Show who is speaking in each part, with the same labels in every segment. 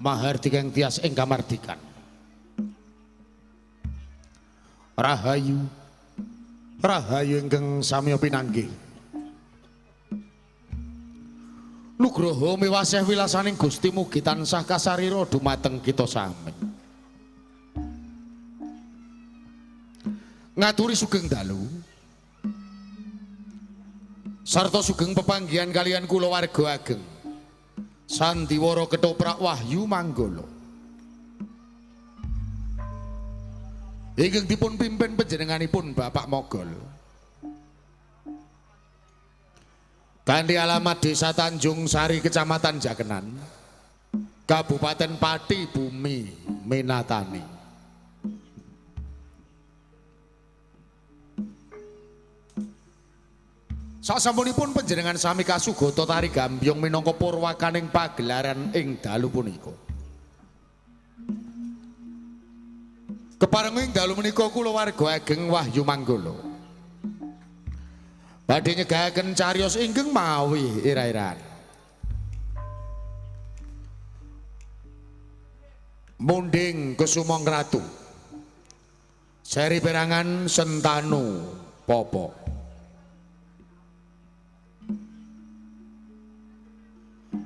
Speaker 1: Mahardika ing tias ing kamardikan. Rahayu, rahayu ingkang samiya pinanggih. Nugroho miwaseh wilasaning Gusti mugi tansah kasarira dumateng kita sami. Ngaturi sugeng dalu sarta sugeng pepanggihan kaliyan kula warga ageng Sandiwara Ketoprak Wahyu Manggala ingkang dipun pimpin panjenenganipun Bapak Mogol kanthi alamat Desa Tanjung Sari, Kecamatan Jakenan, Kabupaten Pati, Bumi Minatani. Sasampunipun panjenengan sami kasugata tari gambyong minangka purwakaning pagelaran ing dalu punika. Kepareng ing dalu menika kula warga ageng Wahyu Manggala badhe nyegahaken cariyos ingkang mawi ira-iran. Munding Kusuma Ngratu, seri perangan Sentanu Popo.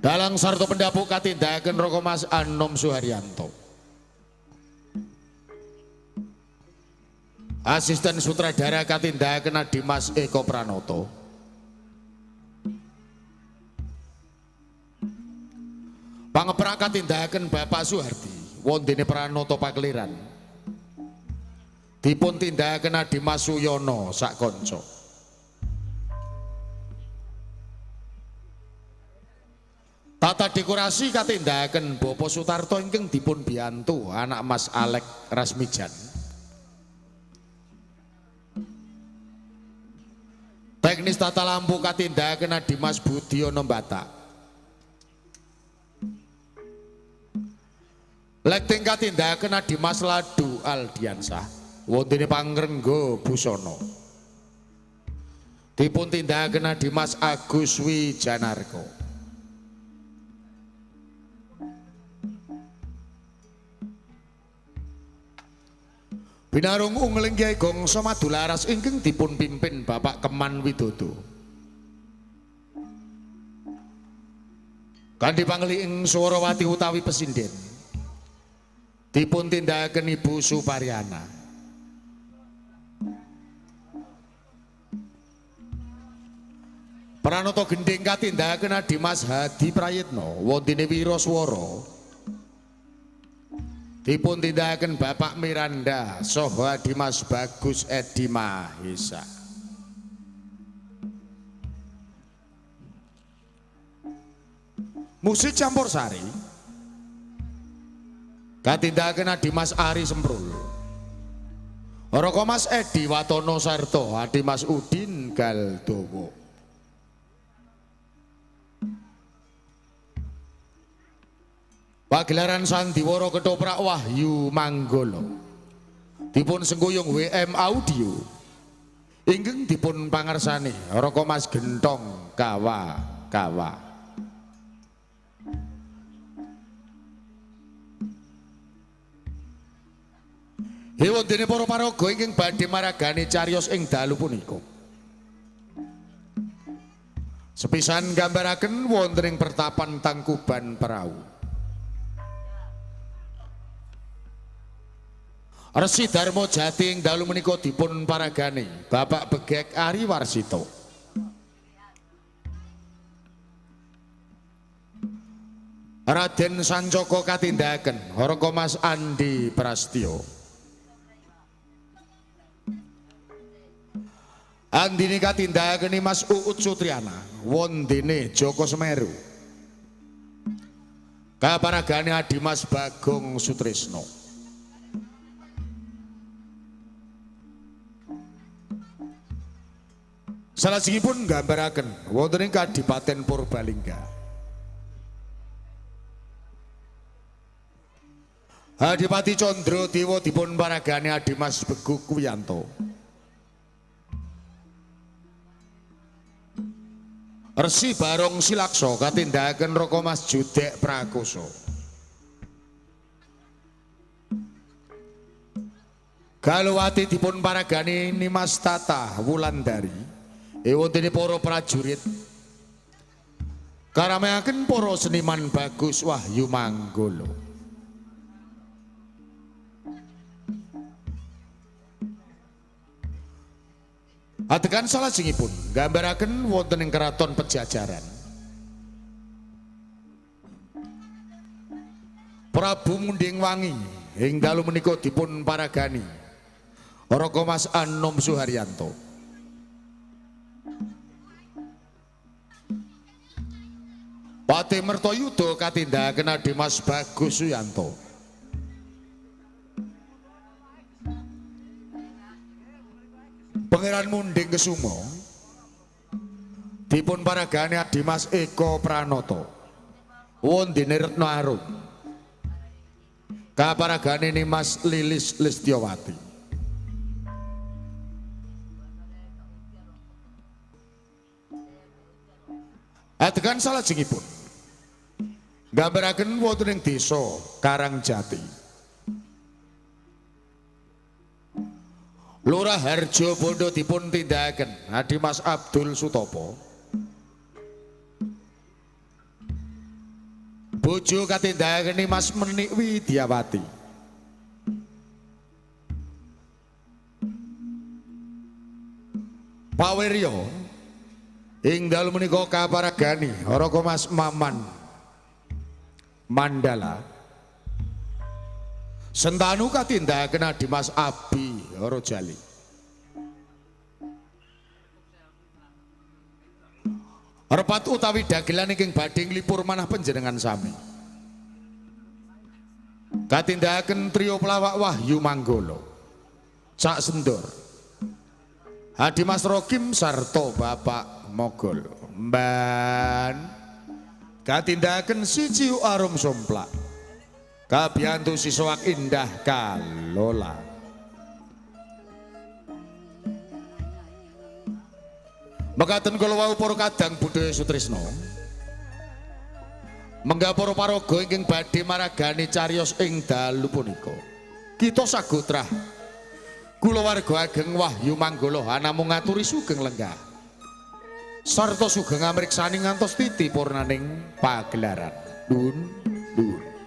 Speaker 1: Dalang sarta pendapuk katindakaken Raka Mas Anom Suharyanto. Asisten sutradara katindakaken Adimas Eko Pranoto. Pangeprak katindakaken Bapak Suhardi wondene Pranoto Pakeliran. Dipun tindakaken Adimas Suyono sak kanca. Tata dekorasi katindakaken Bapak Sutarto ingkang dipun biyantu anak Mas Alek Rasmijan. Teknis tata lampu katindakaken Adimas Budiono Batak. Lighting katindakaken Adimas Ladu Aldiansah wontene Pangrengga Busana. Dipun tindakaken Adimas Agus Wijanarko. Binarung ungling Kyai Gongso Madularas ingkang dipun pimpin Bapak Keman Widodo. Kanthi pangli ing Swarawati utawi pesinden dipun tindakaken Ibu Suparyana. Pranoto gendhing katindakaken Adimas Hadi Prayitno wontene Wiraswara. Dipun tindakaken Bapak Miranda saha Adimas Bagus Edi Mahesa. Musik campur sari katindakaken Adimas Ari Semprul, Raka Mas Edi Watono sarta Adimas Udin Galdowo. Pagelaran Sandiwara Ketoprak Wahyu Manggala dipun sengkuyung WM Audio ingkang dipun pangarsani Raka Mas Gentong Kawa Kawa. Hewondene para paraga ingkang badhe maragani cariyos ing dalu punika. Sepisan nggambaraken wonten ing pertapan Tangkuban Perahu. Resi Darmo Jati ing dalu menika dipun paragani Bapak Begek Ari Warsito. Raden Sancaka katindakaken Raka Mas Andi Prastyo. Andini katindakaken Mas Uut Sutriana wondene Joko Semeru. Kaparagane Adimas Bagong Sutrisno. Salajengipun nggambaraken wonten ing Kadipaten Purbalingga. Adipati Condro Dewa dipun paragani Adimas Beguk Wiyanto. Resi Barong Silaksa katindakaken Raka Mas Judek Prakosa. Galowati dipun paragani Nimas Tata Wulandari. Ewondene para prajurit. Karameaken para seniman Bagus Wahyu Manggolo. Adegan salajengipun nggambaraken wonten ing keraton Pejajaran. Prabu Munding Wangi ing dalu menika dipun paragani Raka Mas Anom Suharyanto. Patih Mertoyuda katindakaken Adi Mas Bagus Suyanto. Pangeran Munding Kesumo dipun paragani Adi Mas Eko Pranoto. Wondene Retno Arum kaparagane Nimas Lilis Listyowati. Adegan salajengipun nggambaraken wonten ing desa Karangjati. Lurah Harjo Bondo dipun tindakaken Adi Mas Abdul Sutopo. Bojo katindakaken Mas Menik Widyawati. Pawirya ing dalu menika kaparagani Raka Mas Maman Mandala. Sentanu katindakaken Adi Mas Abi Rojali. Repat utawi dagelan ingkang badhe nglipur manah panjenengan sami. Katindakaken trio pelawak Wahyu Manggolo, Cak Sendor, Adi Mas Rokim sarta Bapak Mogol. Mban katindakaken siji arum somplak. Kabiyantu sisoak indah kalola. Mekaten kula wau para kadang budaya sutrisna. Menggah para paraga ingkang badhe maragani cariyos ing dalu punika. Kita sagotrah kulawarga ageng Wahyu Manggala anamung ngaturi sugeng lenggah. Sarta sugeng amriksani ngantos titi purnaning pagelaran. Dun dun.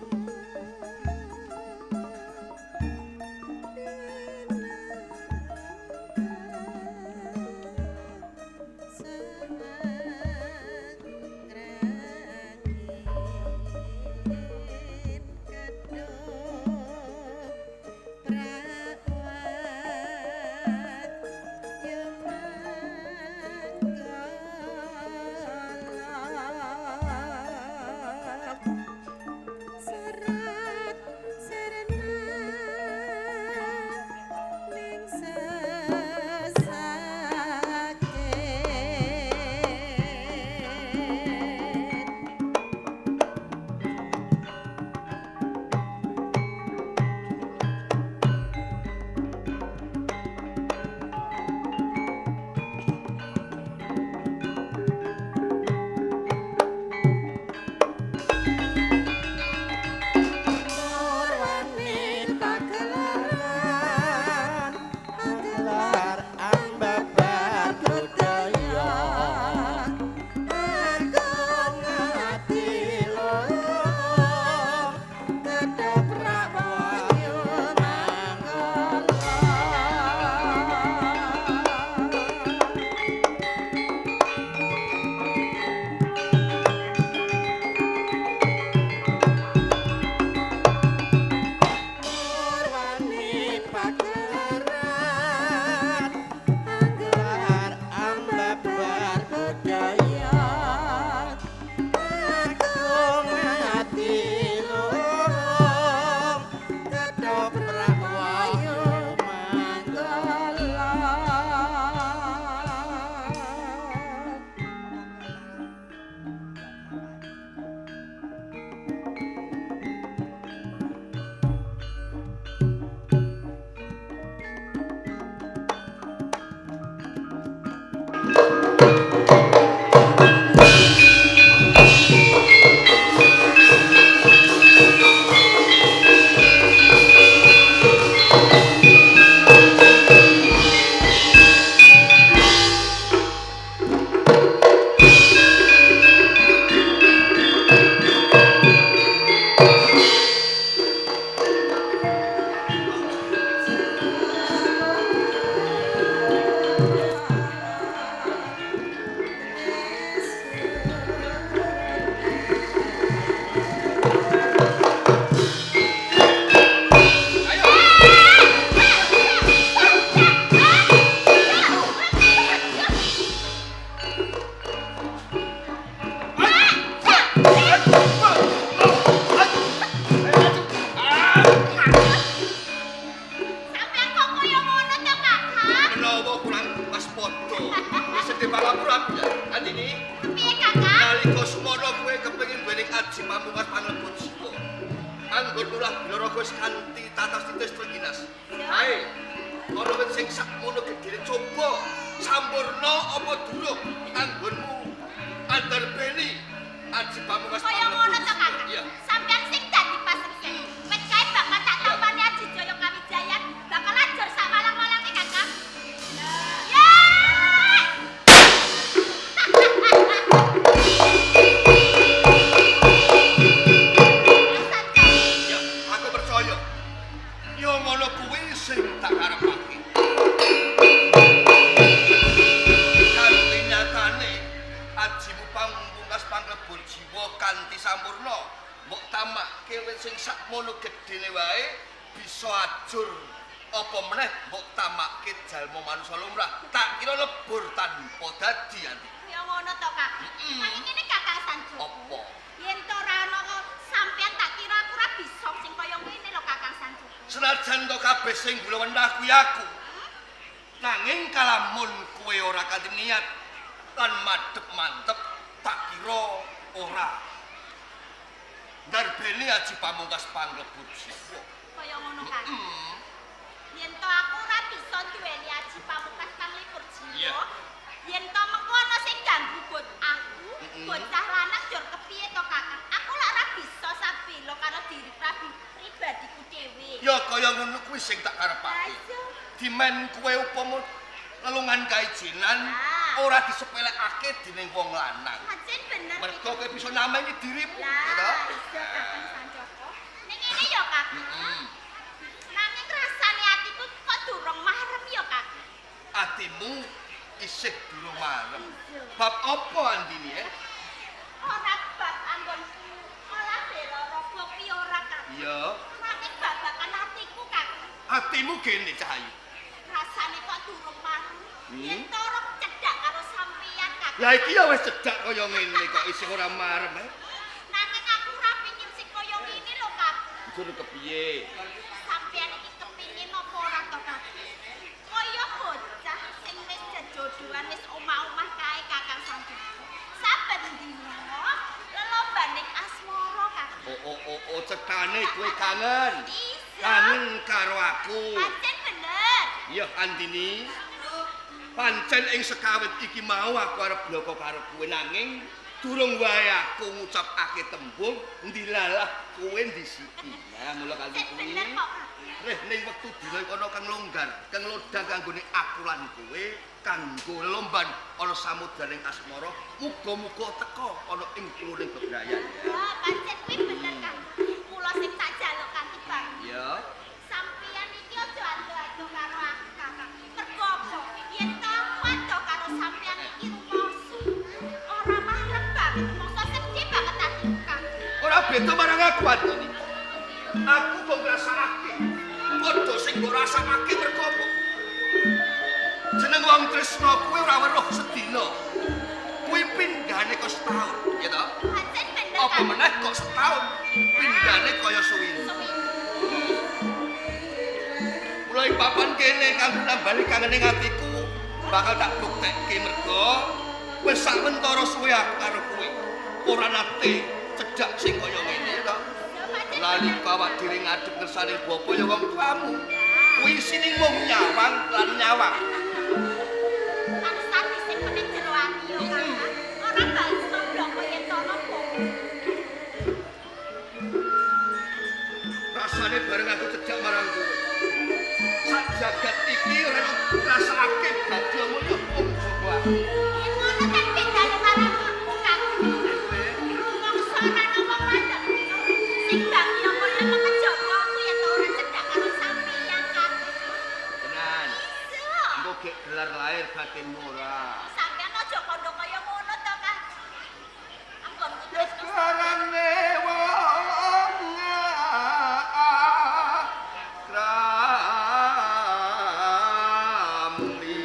Speaker 2: Anggonmu lah Bilaraga wis kanthi tata titis trengginas. Ae, ana wit sing sakmono gedene coba sampurna apa durung anggonmu andarbeni aji pamungkas.
Speaker 3: Kaya ngono to, Kakang.
Speaker 2: Iya.
Speaker 3: Sampeyan sing dadi paseksen. Wit kae bakal tak tampani Aji Jaya Kawijayan, bakal ajur sak malang-malange, Kakang. Ya!
Speaker 2: Ya, aku percaya. Ya ngono kuwi sing tak karepake. Kanthi nyatane ajimu pamungkas panglebur jiwa kanthi sampurna, mbok tamakke wit sing sakmono gedene wae bisa ajur. Apa meneh mbok tamakke jalma manusa lumrah, tak kira lebur tanpa dadi ati.
Speaker 3: Ya ngono to, Kakang. Nanging ngene Kakang Sanjoko.
Speaker 2: Apa?
Speaker 3: Yen to ora ana kok sampeyan tak kira aku ora bisa sing kaya ngene lho Kakang Sanjoko.
Speaker 2: Senajan to kabeh sing gula wenah kuwi aku. Nanging kalamun kowe ora kanthi niat lan madhep mantep tak kira ora. Ndarbene aji pamungkas panglebur jiwa.
Speaker 3: Kaya ngono Kakang. Yen to aku ora bisa duweni aji pamungkas panglipur jiwa.
Speaker 2: Iya.
Speaker 3: Yen to mengko ana sing ganggu bot aku, bocah lanang jur kepiye to Kakang? Aku lak ora bisa sabela karo diri pribadiku dhewe.
Speaker 2: Ya kaya ngono kuwi sing tak karepake.
Speaker 3: Lah iya.
Speaker 2: Dimen kowe upama lelungan kaijinan ora disepelekake dening wong lanang.
Speaker 3: Pancen bener.
Speaker 2: Mergo kowe bisa namengi dirimu, ya
Speaker 3: Lah,
Speaker 2: toh?
Speaker 3: iya Kakang Sancoko. Ning ngene ya Kakang. Nanging rasane atiku kok durung marem ya Kakang.
Speaker 2: Atimu isih durung marem.
Speaker 3: Iya.
Speaker 2: Bab apa Andini eh?
Speaker 3: Ora bab anggonku olah bela raga kuwi ora Kakang.
Speaker 2: Iya.
Speaker 3: Nanging babakan atiku Kakang.
Speaker 2: Atimu gene Cahayu.
Speaker 3: Rasane kok durung marem. Yen to ora cedhak karo sampeyan Kakang.
Speaker 2: Lah iki ya wis cedhak kaya ngene kok isih ora marem eh.
Speaker 3: Nanging aku ora pingin sing kaya ngene lho Kakang.
Speaker 2: Jur kepiye?
Speaker 3: Sampeyan iki kepingin apa ora to Kakang? Kaya bocah sing wis jejodohan wis omah-omah kae Kakang Sanjoko. Saben dina lelombaning asmara Kakang.
Speaker 2: Oh oh oh oh cetane kowe kangen.
Speaker 3: Iya.
Speaker 2: Kangen karo aku.
Speaker 3: Pancen bener.
Speaker 2: Iya Andini. Pancen ing sekawit iki mau aku arep bloko karo kowe nanging durung wae aku ngucapake tembung ndilalah kowe ndisiki. Nah, mula kali
Speaker 3: Pancen
Speaker 2: kuwi.
Speaker 3: bener kok Kakang.
Speaker 2: Reh ning wektu dina iku ana kang longgar, kang lodang kanggone aku lan kowe kanggo lomban ana samudraning asmara, muga-muga teka ana ing kluning bebrayan.
Speaker 3: Wah, pancen kuwi bener Kakang. Mula sing tak jaluk kanthi bang.
Speaker 2: Ya.
Speaker 3: Sampeyan iki aja ado-ado karo aku Kakang. Mergo apa? Yen to aku ado karo sampeyan iki rumangsa ora marem banget, rumangsa sedih banget atiku Kakang.
Speaker 2: Ora beda marang aku Andini. Aku kok ngrasakake padha sing mbok rasakake mergo apa? Jeneng wong tresna kuwi ora weruh sedina. Kuwi pindhane kok setahun, ya toh?
Speaker 3: Pancen bener
Speaker 2: Apa
Speaker 3: Kakang.
Speaker 2: meneh kok setahun pindhane kaya suwine.
Speaker 3: Suwi.
Speaker 2: Mulai papan kene kanggo nambani kangene atiku bakal tak buktekke mergo wis sawentara suwe aku karo kowe. Ora nate cedhak sing kaya ngene ya toh.
Speaker 3: Ya, pancen
Speaker 2: Lali
Speaker 3: bener.
Speaker 2: kawak dhewe ngadep ngersane bapa ya wong tuamu. Kuwi isine mung nyawang lan nyawang.
Speaker 3: Tansah disimpen ing jero ati ya Kakang. Ora bangsa bloko yen to ana bopo.
Speaker 2: Rasane bareng aku cedhak marang kowe. Sak jagat iki ora ngrasakake bagya mulya wong saka aku.
Speaker 3: Yen ngono kan bedane marang aku Kakang. Rumangsa ora ana wong lanang sing bagya mulya mengejaba aku yen to ora cedhak karo sampeyan Kakang.
Speaker 2: Tenan.
Speaker 3: Iya.
Speaker 2: Engko gek gelar lahir batinmu ora.
Speaker 3: Sampeyan aja kandha kaya ngono to Kakang. Anggonku tresno
Speaker 2: Gelarane wong kramli.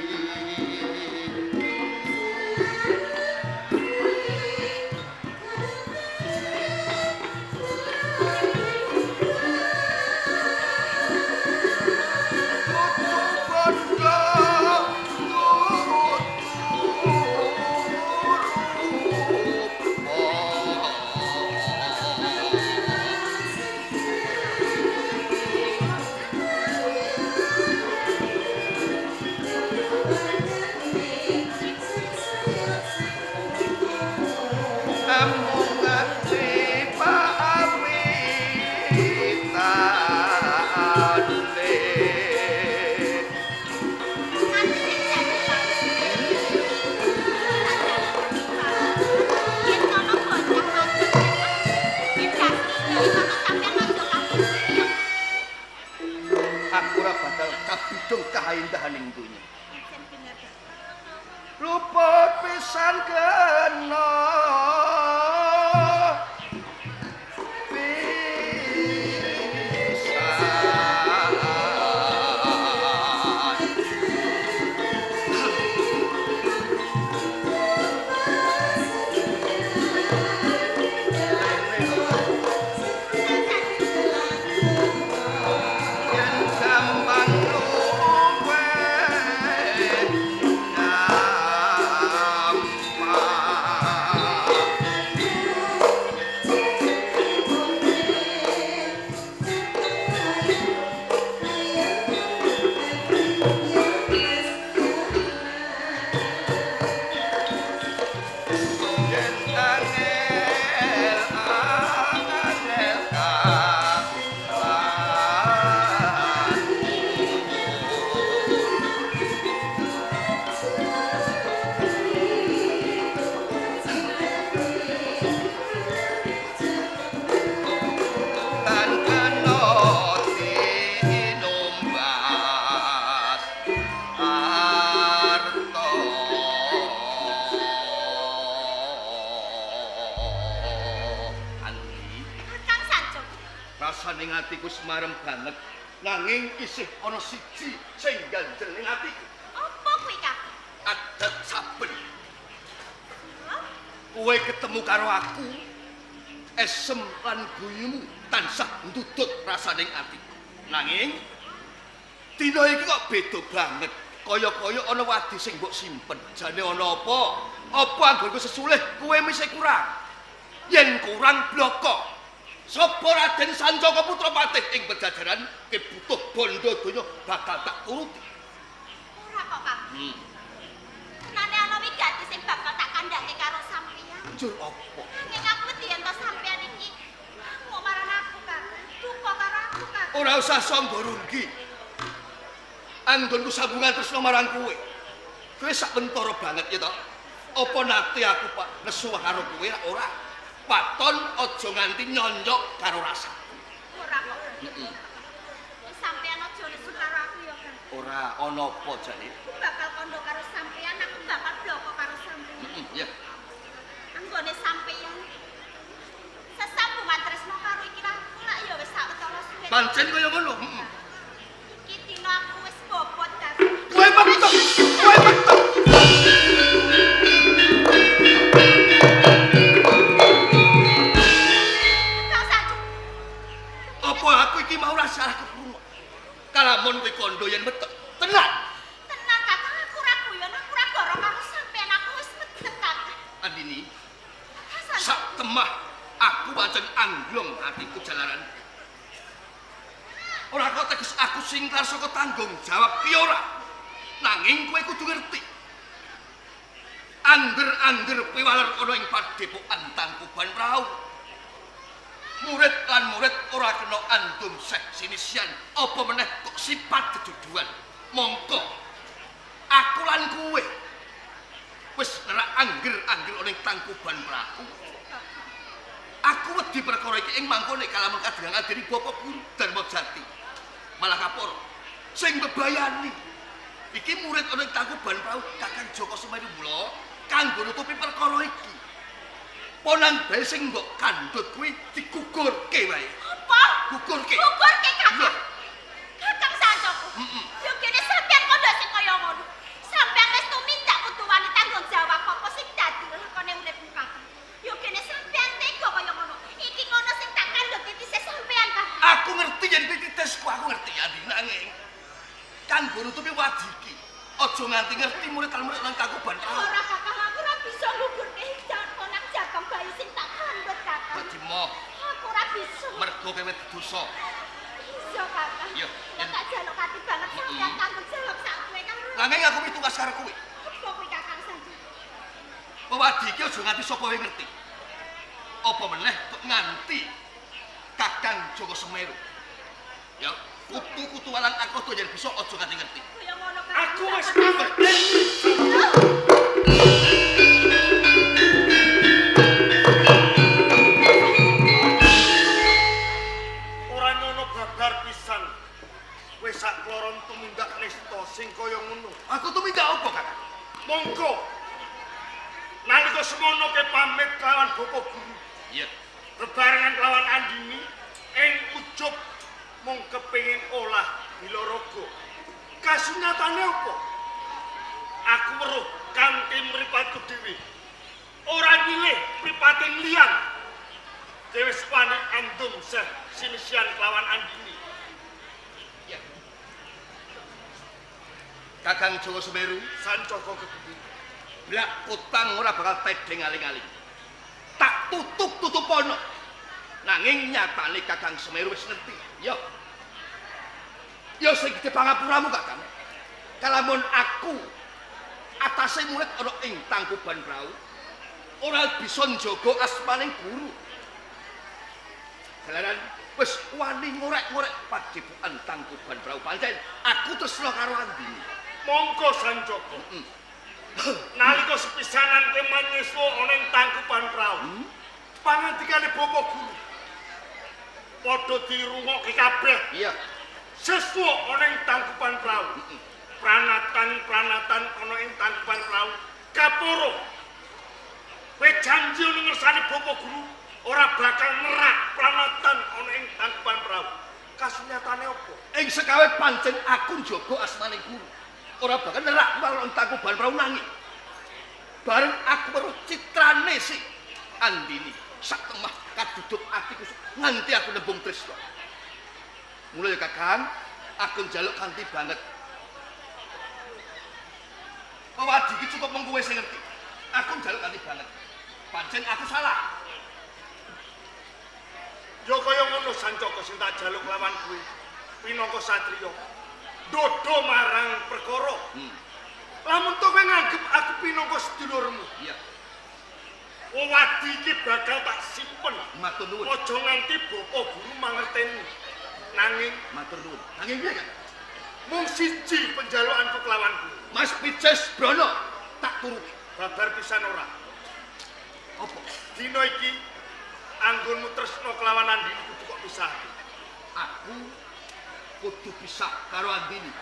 Speaker 2: Rasane atiku semarem banget. Nanging isih ana siji sing ganjel ning atiku.
Speaker 3: Apa kuwi, Kakang?
Speaker 2: Adat saben. Kowe ketemu karo aku, esem lan guyumu tansah ndudut rasane atiku. Nanging dina iki kok beda banget. Kaya-kaya ana wadi sing mbok simpen. Jane ana apa? Apa anggonku sesulih kowe misih kurang? Yen kurang bloko. Sapa Raden Sancaka Putra Patih ing Pejajaran ke butuh bondo donya bakal tak turuti.
Speaker 3: Ora kok, Kakang. Nane ana wigati sing bakal tak kandhake karo sampeyan.
Speaker 2: Jur apa?
Speaker 3: Nanging aku wedi yen to sampeyan iki ngamuk marang aku, Kakang. Duka karo aku, Kakang.
Speaker 2: Ora usah sangga runggi. Anggonku sambungan tresna marang kowe. Kowe sak mentara banget ya to. Apa nate aku Pak nesu karo kowe ora? Waton aja nganti nyonyok karo rasa.
Speaker 3: Ora kok. Sampeyan aja nesu karo aku ya, Kang.
Speaker 2: Ora ana apa jane.
Speaker 3: Aku bakal kandha karo sampeyan, aku bakal bloko karo sampeyan.
Speaker 2: Heeh, ya.
Speaker 3: Anggone sampeyan sesambungan tresna karo iki aku lak ya wis sawetara suwe.
Speaker 2: Pancen kaya ngono. Heeh.
Speaker 3: Iki dina aku wis bobot, Kang.
Speaker 2: Kowe metu. Kowe metu.
Speaker 3: Kang Sancu.
Speaker 2: Apa aku iki mau ora salah keprungu? Kalamun kowe kandha yen metu. Tenan.
Speaker 3: Tenan, Kakang, aku ora guyon, aku ora goro karo sampeyan, aku wis meteng, Kakang.
Speaker 2: Andini,
Speaker 3: Kang Sancu.
Speaker 2: sak temah aku pancen angglong atiku jalaran. Ora kok teges aku singkar saka tanggung jawab ki ora. Nanging kowe kudu ngerti. Angger-angger piwaler ana ing padhepokan Tangkuban Prau. Murid lan murid ora kena andum seh sinisian, apa meneh kok sifat kejuduan. Mongko aku lan kowe wis nerak angger-angger ana ing Tangkuban Prau. Aku wedi perkara iki ing mangkone kalamun kadengan dening Bapak Guru Darmajati. Malah kapor sing bebayani. Iki murid ana ing Tangkuban Prau Kakang Joko Semeru mula kanggo nutupi perkara iki. Ponang bae sing mbok kandhut kuwi digugurke wae.
Speaker 3: Apa?
Speaker 2: Gugurke.
Speaker 3: Gugurke, Kakang.
Speaker 2: Iya.
Speaker 3: Kakang Sancoku.
Speaker 2: Heeh.
Speaker 3: Yo kene sampeyan kandha sing kaya ngono. Sampeyan wis tumindak kudu wani tanggung jawab apa sing dadi lakone uripmu, Kakang. Yo kene sampeyan tega kaya ngono. Iki ngono sing tak kandhut titise sampeyan, Kakang.
Speaker 2: Aku ngerti yen kuwi titesku, aku ngerti Andi nanging kanggo nutupi wadi iki aja nganti ngerti murid lan murid nang Tangkuban Prau.
Speaker 3: Ora, Kakang, aku ora bisa nggugurke ponang jabang bayi sing tak kandhut, Kakang.
Speaker 2: Dadi moh
Speaker 3: Aku ora bisa.
Speaker 2: mergo kowe dosa.
Speaker 3: Iya, Kakang.
Speaker 2: Iya,
Speaker 3: Kok tak jaluk ati banget sampeyan tanggung jawab sak kowe karo.
Speaker 2: Nanging aku pitugas karo kowe.
Speaker 3: Apa kuwi, Kakang Sanju?
Speaker 2: Wewadi iki aja nganti sapa wae ngerti. Apa meneh kok nganti Kakang Joko Semeru. Ya, kutu-kutu walang aku tuh yen bisa aja nganti ngerti.
Speaker 3: Kaya ngono, Kakang.
Speaker 4: Aku wis medeni. Ora nyono babar pisan. Wis sak kloron tumindak nista sing kaya ngono.
Speaker 2: Aku tumindak apa, Kakang?
Speaker 4: Monggo. Nalika semono ke pamit kelawan Bapak Guru.
Speaker 2: Iya.
Speaker 4: Bebarengan kelawan Andini ing ujub mung kepengin olah bilaraga. Kasunyatane apa? Aku weruh kanthi mripatku dhewe. Ora nyilih mripate liyan. Dhewe wis wani andum seh sinisian kelawan Andini.
Speaker 2: Iya. Kakang Joko Semeru,
Speaker 4: Sancaka kepiye?
Speaker 2: blak kutang ora bakal tedheng aling-aling. Tak tutup-tutupono. Nanging nyatane Kakang Semeru wis ngerti. Ya. Ya sing gedhe pangapuramu, Kakang. Kalamun aku atase murid ana ing Tangkuban Prau, ora bisa njaga asmaning guru. Jalaran wis wani ngorek-ngorek padhepokan Tangkuban Prau. Pancen aku tresna karo Andini.
Speaker 4: Monggo Sancaka. Nalika sepisanan kowe manyuswa ana ing Tangkuban Prau. Pangandikane Bapak Guru. Padha dirungokke kabeh.
Speaker 2: Iya.
Speaker 4: Siswa ana ing Tangkuban Prau. Pranatan-pranatan ana ing Tangkuban Prau kaporo. Kowe janji ana ngersane Bapak Guru Ora bakal nerak pranatan ana ing Tangkuban Perahu. Kasunyatane apa?
Speaker 2: Ing sekawet pancen aku njaga asmane guru. Ora bakal nerak marang Tangkuban Perahu nanging bareng aku weruh citrane si Andini sak temah kaduduk atiku nganti aku nembung tresna. Mula ya Kakang, aku njaluk kanthi banget. Wewadi iki cukup mung kowe sing ngerti. Aku njaluk kanthi banget. Pancen aku salah.
Speaker 4: Ya kaya ngono Sancaka sing tak jaluk lawan kowe. Pinangka satriya. Dodo marang perkara. Lamun to kowe nganggep aku pinangka sedulurmu.
Speaker 2: Iya.
Speaker 4: Wewadi iki bakal tak simpen.
Speaker 2: Matur nuwun.
Speaker 4: Aja nganti bapa guru mangerteni. Nanging
Speaker 2: matur nuwun. Nanging piye, Kang?
Speaker 4: Mung siji penjalukanku kelawan kowe.
Speaker 2: Mas Pices Brono tak turuti.
Speaker 4: Babar pisan ora.
Speaker 2: Apa?
Speaker 4: Dina iki anggonmu tresna kelawan Andini kudu kok pisahke.
Speaker 2: Aku kudu pisah karo Andini.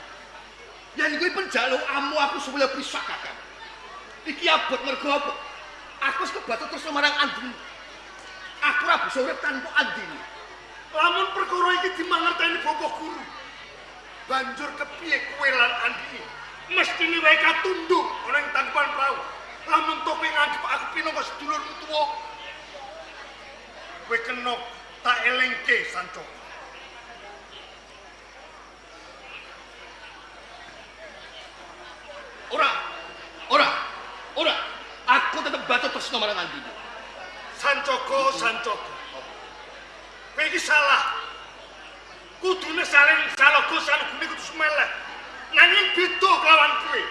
Speaker 2: Yen kuwi penjalukanmu aku supaya pisah, Kakang. Iki abot mergo apa? Aku wis kebacut tresna marang Andini. Aku ora bisa urip tanpa Andini.
Speaker 4: Lamun perkara iki dimangerteni bapa guru, banjur kepiye kowe lan Andini mestine wae katunduk ana ing Tangkuban Perahu. Lamun to kowe nganggep aku pinangka sedulurmu tuwa, kowe kena tak elingke Sancaka.
Speaker 2: Ora, ora, ora. Aku tetep bacut tresna marang Andini.
Speaker 4: Sancaka, Sancaka. Kowe iki salah. Kudune saling salaga salugune kudu semeleh. Nanging beda kelawan kowe.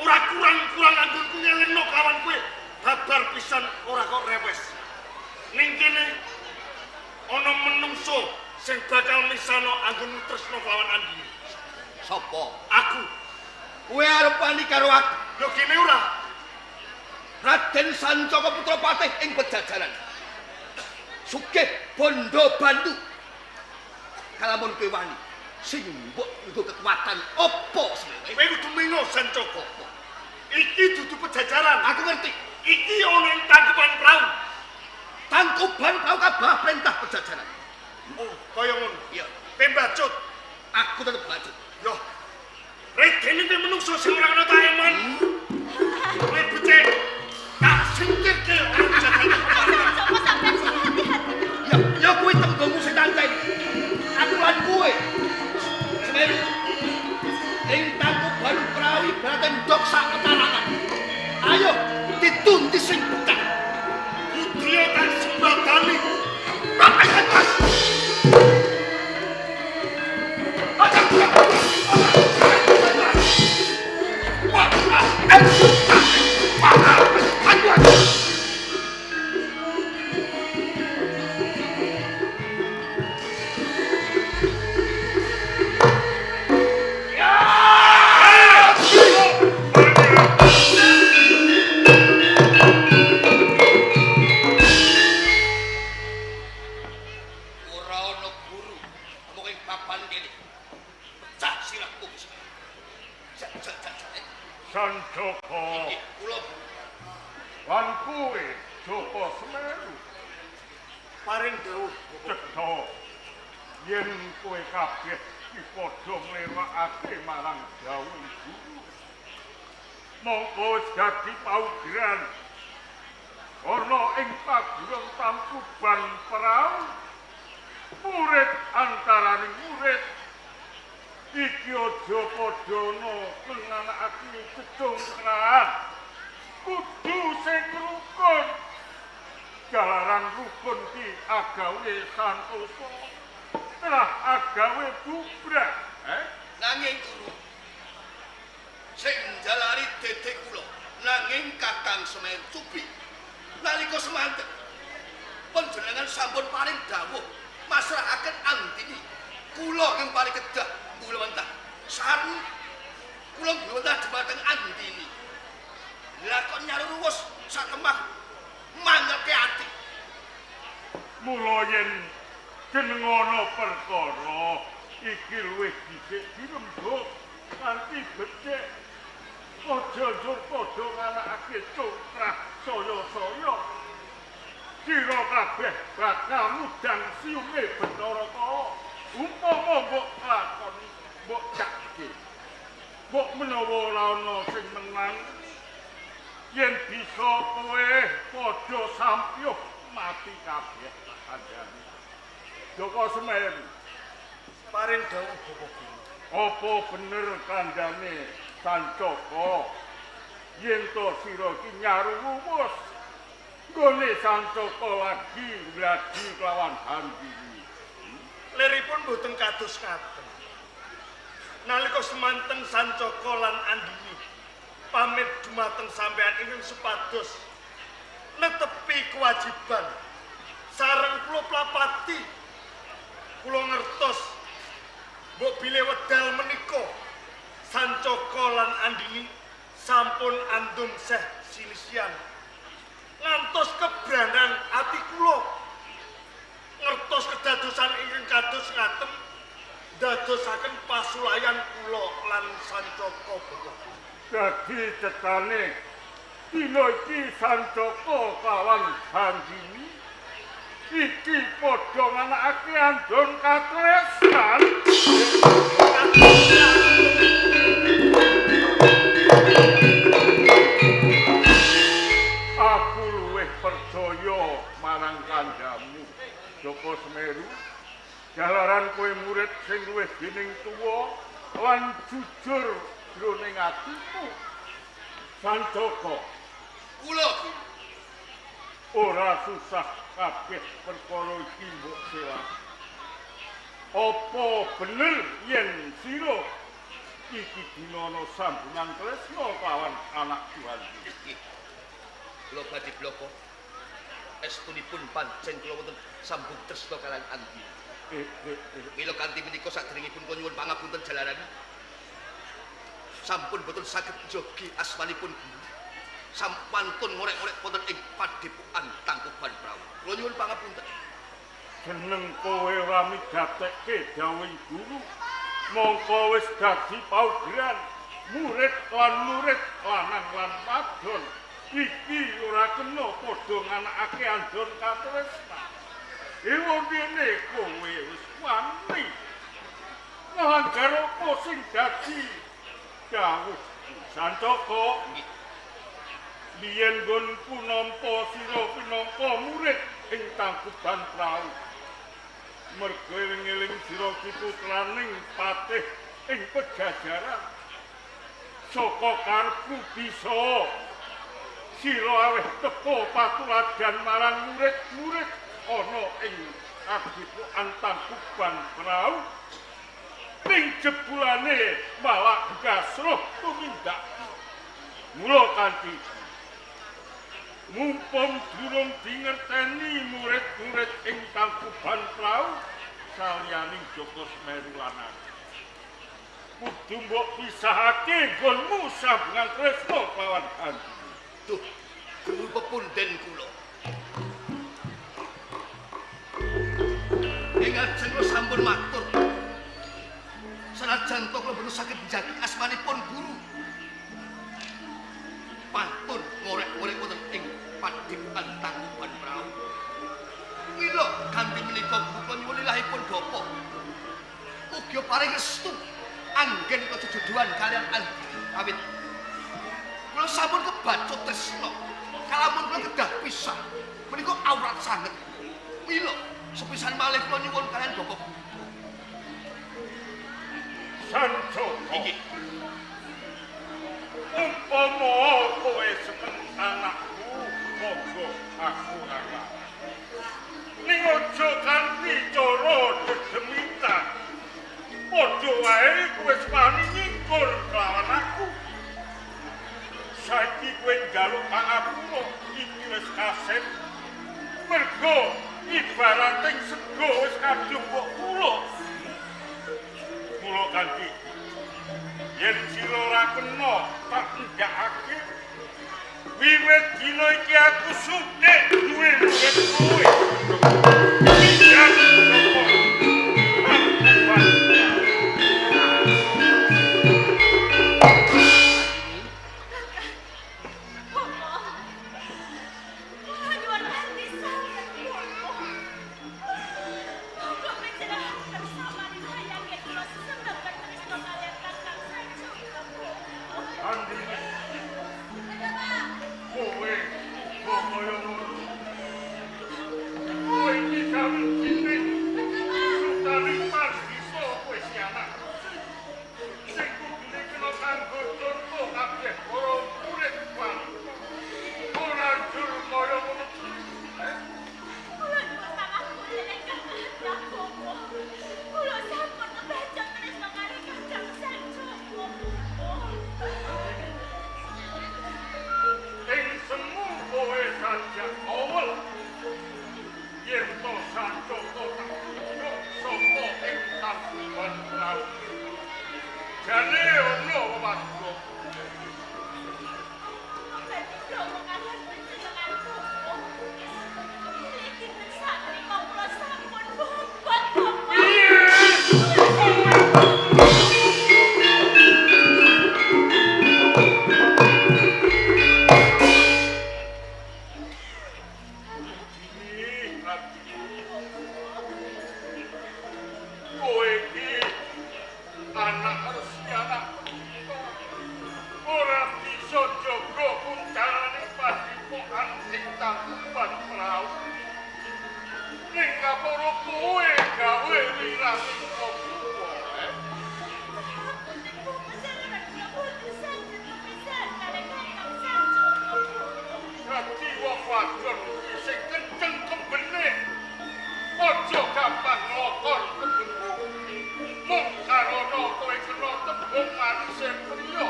Speaker 4: Ora kurang-kurang anggonku ngelingno kelawan kowe. Babar pisan ora kok rewes. Ning kene ana menungso sing bakal misano anggonmu tresna kelawan Andini.
Speaker 2: Sapa?
Speaker 4: Aku.
Speaker 2: Kowe arep wani karo aku?
Speaker 4: Yo kene ora.
Speaker 2: Raden Sancaka putra patih ing Pejajaran. Sugih bondo bantu. Kalamun kowe wani, sing mbok nggo kekuatan apa semewe?
Speaker 4: Kowe kudu mengo Sancaka. Iki dudu Pejajaran.
Speaker 2: Aku ngerti.
Speaker 4: Iki ana ing Tangkuban Perahu.
Speaker 2: Tangkuban Perahu kabeh perintah Pejajaran.
Speaker 4: Oh, kaya ngono.
Speaker 2: Iya.
Speaker 4: Kowe mbacut.
Speaker 2: Aku tetep mbacut.
Speaker 4: Yo. Redene kowe menungso sing ora ana taeman. Kowe becik. Tak singkirke ora Pejajaran.
Speaker 3: Sancaka sampean sing hati-hati.
Speaker 2: Ya, ya kuwi tembungmu sing tancen. Aku lan kowe. Semeru. Ing Tangkuban Perahu ibarat endhog sak ketarangan. Ayo ditundi sing pecah.
Speaker 4: Budaya tak sembadani.
Speaker 2: Ora ana guru mung ing papan kene. Pecah sirahku wis. Jak jak jak.
Speaker 5: Sancaka
Speaker 2: Kula
Speaker 5: lan kowe Joko Semeru
Speaker 4: Paring dawuh
Speaker 5: cetha yen kowe kabeh iki padha nglewakake marang dawuh guru. Mongko wis dadi paugeran ana ing paguron Tangkuban Perahu. Murid antaraning murid iki aja padha ana nganakake cecungkrahan. Kudu sing rukun. Jalaran rukun ki agawe santosa. Terah agawe bubrah.
Speaker 2: Nanging guru sing njalari dede kula nanging Kakang Semeru Cubi nalika semanten panjenengan sampun paring dawuh masrahaken Andini kula ingkang paring kedah kula wentah sareng kula wentah dhumateng Andini. Lah kok nyaruwus satemah mangelke ati.
Speaker 5: Mula yen jeneng ana perkara iki luwih dhisik dirembug kanthi becik. Aja njur padha nganakake congkrah saya-saya. Sira kabeh bakal mudang siunge Bathara Kala. Umpama mbok lakoni, mbok cake. Mbok menawa ora ana sing menang, yen bisa kowe padha sampyuh mati kabeh kandhane. Joko Semeru,
Speaker 4: Paring dawuh Bapak Guru.
Speaker 5: Apa bener kandhane Sancaka yen to sira iki nyaru rumus nggone Sancaka lagi gladi kelawan Handini?
Speaker 4: Liripun boten kados ngaten. Nalika semanten Sancaka lan Andini pamit dumateng sampeyan ingkang supados netepi kewajiban sareng kula plapati, kula ngertos mbok bilih wedal menika Sancaka lan Andini sampun andum seh silisian ngantos kebranan ati kula ngertos kedadosan ingkang kados ngaten dadosaken pasulayan kula lan Sancaka Bapak.
Speaker 5: Dadi cetane dina iki Sancaka kawan Handini iki padha nganakake andon katresnan. Aku luwih percaya marang kandhamu, Joko Semeru. Jalaran kowe murid sing luwih dening tuwa lan jujur jroning atimu. Sancaka,
Speaker 2: Kula
Speaker 5: ora susah kabeh perkara iki mbok selak. Apa bener yen sira iki dinana sambungan tresna kawan anak Tuhan?
Speaker 2: Nggih. Kula badhe bloko. Estunipun pancen kula wonten sambung tresna kalian Andi. Mila kanthi menika saderengipun kula nyuwun pangapunten jalaran. Sampun boten saged njogi asmanipun guru. Sampantun ngorek-ngorek wonten ing padepokan Tangkuban Prawu. Kula nyuwun pangapunten.
Speaker 5: Jeneng kowe ora migatekke dawuhing guru. Mongko wis dadi paugeran murid lan murid lanang lan wadon. Iki ora kena padha nganakake andon katresnan. Ewa dene kowe wis wani nglanggar apa sing dadi dawuh Sancaka.
Speaker 2: Nggih.
Speaker 5: Biyen nggonku nampa sira pinangka murid ing Tangkuban Prawu. Merga eling-eling sira ki putraning patih ing pejajaran. Saka karepku bisa sira aweh tepa patuladan marang murid-murid ana ing padepokan Tangkuban Prawu. Ning jebulane malah gasruh tumindak. Mula kanthi mumpung durung dingerteni murid-murid ing Tangkuban Prawu saliyane Joko Semeru lan aku. Kudu mbok pisahake nggonmu sambungan tresna kelawan Andi.
Speaker 2: Duh, guru pepunden kula. Ing ajeng kula sampun matur. Senajan to kula boten saged njagi asmanipun guru. Pantun ngorek-ngorek wonten ing padepokan Tangkuban Prawu. Mila kanthi menika guru kula nyuwun ilahipun Bapak. Mugi paring restu anggen kula jejodohan kalian Andi. Awit kula sampun kebacut tresna. Kalamun kula kedah pisah. Menika awrat sanget. Mila sepisan malih kula nyuwun kalian Bapak Guru.
Speaker 5: Sancaka.
Speaker 2: Inggih.
Speaker 5: Umpama kowe seneng anakku, monggo aku ora larang. Ning aja kanthi cara dedemitan. Padha wae kowe wis wani nyingkur kelawan aku. Saiki kowe njaluk pangapura iki wis kaset. Mergo ibarating sego wis kadung mbok kula. Mula kanthi yen sira ora kena tak ndakake wiwit dina iki aku sutik duwe murid kowe. Pindah saka Tangkuban Prawu.
Speaker 3: Bapak, kula nyuwun kanthi sanget.
Speaker 5: Kowe iki anak resi anak ora bisa jaga kuncane padepokan ing Tangkuban Prau. Ning ngapura kowe gawe wirang ing Papua, eh? Dadi wong wadon sing kenceng kembene. Aja gampang nglokor kembenmu. Mung karana kowe kena tembung manise priya.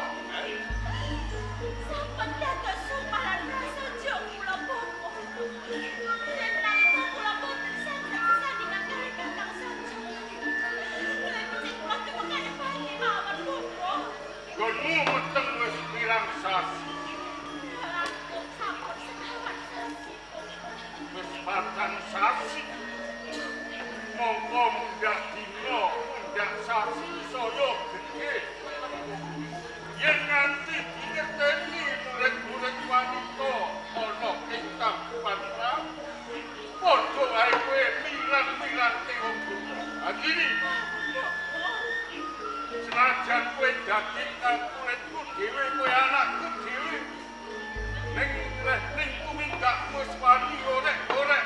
Speaker 3: Sampun dados sumpah lan prasaja kula bapa. Yen nalika kula boten saged sesandingan kalih Kakang Sanjaya. Lha becik kula tumekane pati mawon bapa.
Speaker 5: Nggonmu meteng wis pirang sasi.
Speaker 3: Langkung sampun sekawan sasi.
Speaker 5: Wis patang sasi. Mongko mundhak dina, mundhak sasi saya gedhe. Yen nganti dingerteni murid-murid wanita ana ing Tangkuban Prau, padha wae kowe mirang-mirangke wong donya. Andini, senajan kowe daging kang kulitku dhewe, kowe anakku dhewe, ning ning tumindakmu wis wani orek-orek.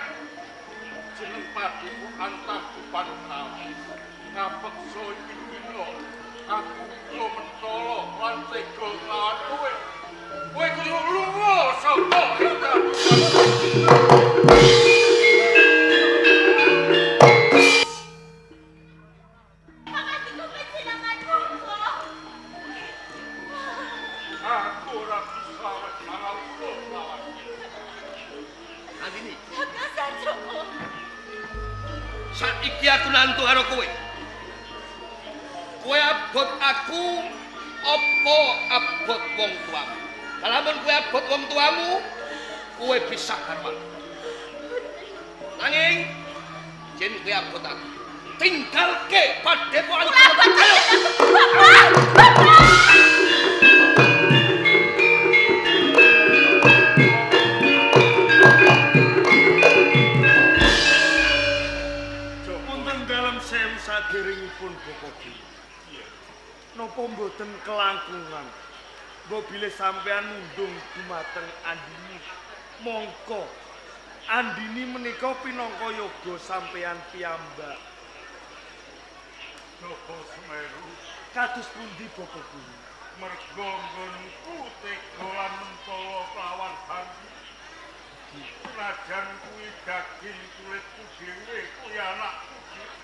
Speaker 5: Jeneng padepokan Tangkuban Prau. Kapeksa iki dina aku yo mentala lan tega nglawan kowe. Kowe kudu lunga saka ing Tangkuban
Speaker 3: Pangandika panjenengan bapa.
Speaker 5: Aku ora bisa awet mangawula lawan.
Speaker 2: Andini,
Speaker 3: Kakang Sanjaya.
Speaker 2: Saiki aku nantu karo kowe. Kowe abot aku apa abot wong tuamu? Lamun kowe abot wong tuamu, kowe bisa karo aku. Nanging yen kowe abot aku, tinggalke padepokan.
Speaker 3: Kula abot
Speaker 2: Ayo.
Speaker 3: Bapak, Bapak.
Speaker 4: Wonten dalem sewu saderengipun Bapak Guru. Napa mboten kelangkungan? Mbok bilih sampean mundhung dumateng Andini. Mongko Andini menika pinangka yoga sampean piyambak.
Speaker 5: Joko Semeru,
Speaker 4: Kados pundi Bapak Guru?
Speaker 5: Merga nggonku tega lan mentala kelawan Handi. Senajan kuwi daging kulitku dhewe, kuwi anakku dhewe.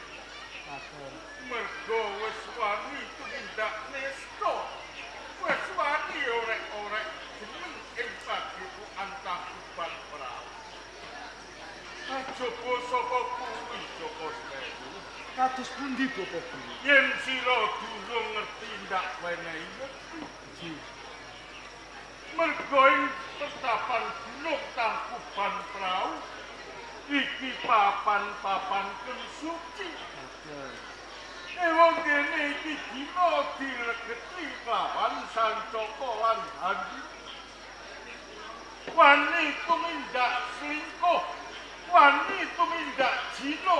Speaker 5: Merga wis wani tumindak nista. Wis wani orek-orek jeneng ing padepokan Tangkuban Prau. Ajaba saka kuwi Joko Semeru.
Speaker 4: Kados pundi Bapak Guru?
Speaker 5: Yen sira durung ngerti ndak wenehi ngerti. Merga ing pertapan gunung Tangkuban Prau iki papan-papan kang suci. Ewang kene iki dina diregeti kelawan Sancaka lan Handi. Wani tumindak selingkuh, wani tumindak jina,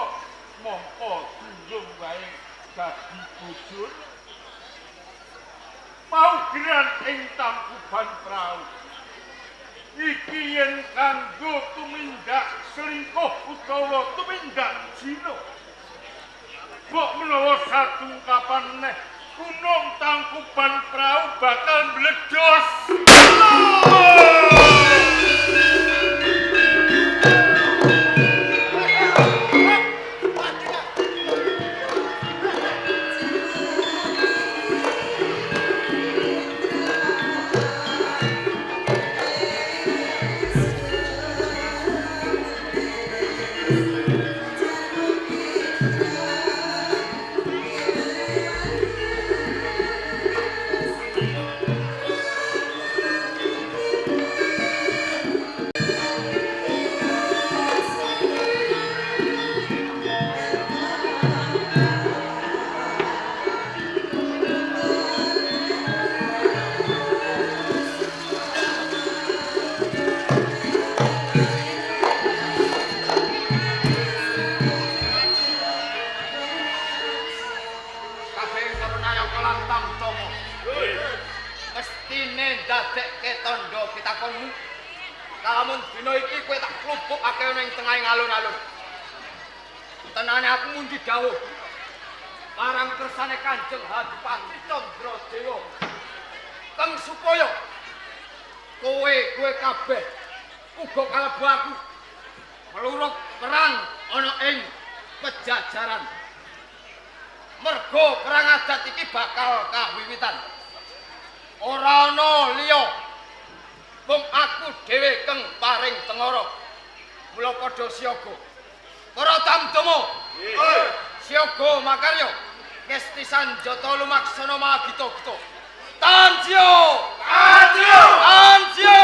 Speaker 5: mongko durung wae dadi bojone. Paugeran ing Tangkuban Prau iki yen kanggo tumindak selingkuh utawa tumindak jina, mbok menawa satungkapan neh gunung Tangkuban Prau bakal mbledos.
Speaker 6: akeh ana ing tengahing alun-alun. Tenane aku ngundi dawuh marang kersane Kanjeng Adipati Candradewa. Keng supaya kowe kabeh uga kalebu aku meluruk perang ana ing Pejajaran. Mergo perang adat iki bakal kawiwitan. Ora ana liya mung aku dhewe keng paring tengara. Mula padha siaga. Para tamdama, siaga makarya ngesti sanjata lumaksana magita-gita. Tanjiyo! Tanjiyo! Tanjiyo!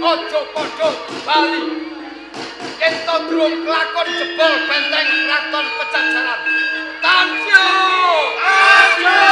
Speaker 6: Aja padha bali. Yen to durung kelakon jebol benteng kraton Pejajaran. Tanjiyo! Tanjiyo!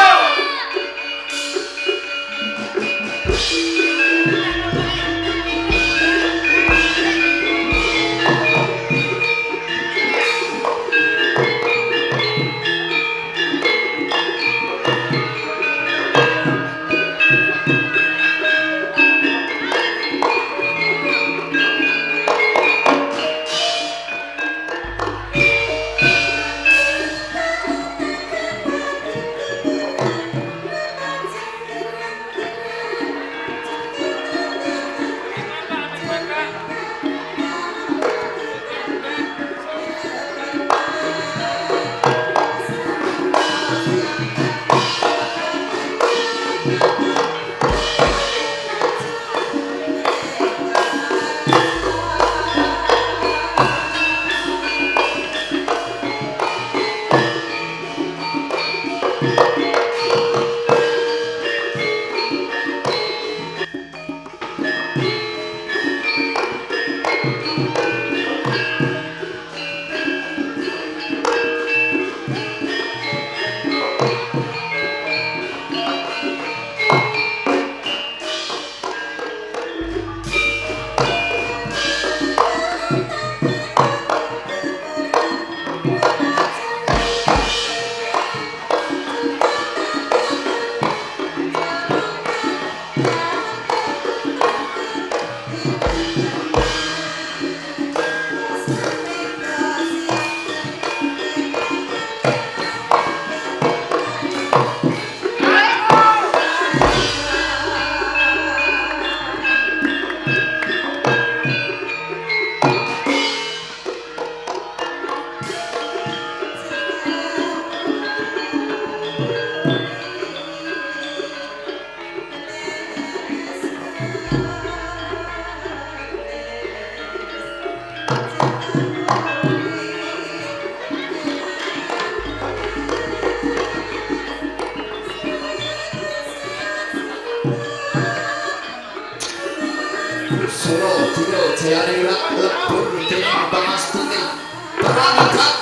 Speaker 1: Sura dina jayane lebur dening pangastuti perang.